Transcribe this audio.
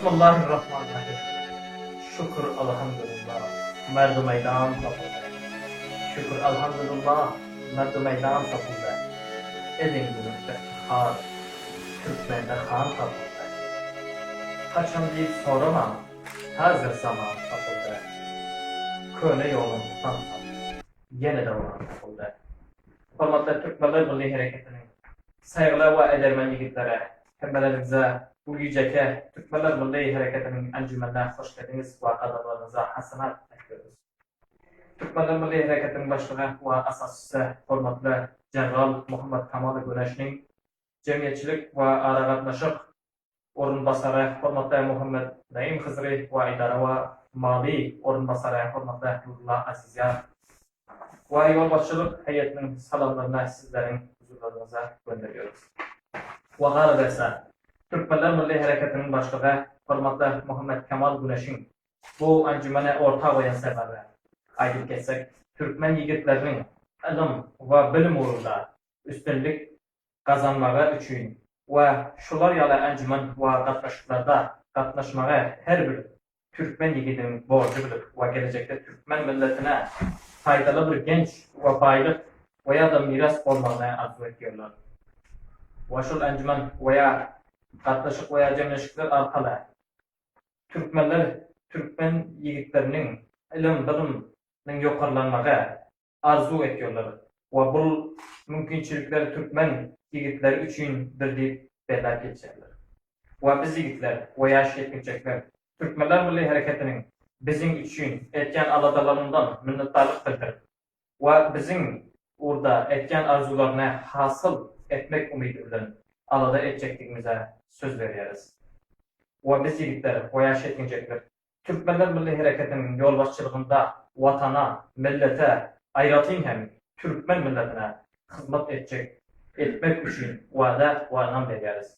Bismillahirrahmanirrahim. Şükür Alhamdulillah. Merdi meýdan tapyldy. Şükür Alhamdulillah. Merdi meýdan tapyldy. Ediň günüň iftihar. Türkmende han tapyldy. Haçan diýip soramaň. Häzir zaman tapyldy. Köne ýolun tutan soň. Ýene döwran tapyldy. Hormatly Türkmenler Milli Hereketiniň saýgyly we edermen ýigitleri, hemmeleriňize bu gijeki Türkmenler Milli Hereketiniň anjumenyna hoş geldiňiz we gadamlaryňyza hasanat aýtýarys. Türkmenler Milli Hereketiniň başlygy we asasçysy hormatly General Muhammet Kamal Güneşniň jemgyýetçilik we aragatnaşyk orunbasary hormatly Muhammet Naim Hyzry we edara we maliýe orunbasary hormatly Nurulla Azizýar we ýolbaşçylyk heýetiniň salamlaryny sizleriň huzurlaryňyza gönderýäris. We galyberse, Türkmenler Milli Hereketiniň başlygy hormatly Muhammet Kemal Güneşiň bu anjumany orta goýan sebäbi, aýdyp geçsek, türkmen ýigitleriniň ylym we bilim ugrunda üstünlik gazanmagy üçin we şular ýaly anjuman we gatnaşyklarda gatnaşmagy her bir türkmen ýigidiniň borjy bilip we gelejekde türkmen milletine paýdaly bir genç we baýlyk we ýa-da miras bolmagyny arzuw etýärler. We şol anjuman we ýa gatnaşyk we ýa jemleşikler arkaly türkmenler türkmen ýigitleriniň ylym bilim niň ýokarlanmagy arzuw etýärler we bul mümkinçilikler türkmen ýigitleri üçindir diýip belläp geçýärler. We biz ýigitler we ýaş ýetginjekler Türkmenler Milli Hereketiniň biziň üçin etýän aladalaryndan minnetdarlyk bildirip we biziň ugurda etýän arzuwlaryny hasyl etmek umydy bilen alada etjekdigimize söz berýäris. We biz ýigitler we ýaş ýetginjekler Türkmenler Milli Hereketiniň ýolbaşçylygynda Watana, millete, aýratyn hem türkmen milletine hyzmat etjek etmek üçin wada we ynam berýäris.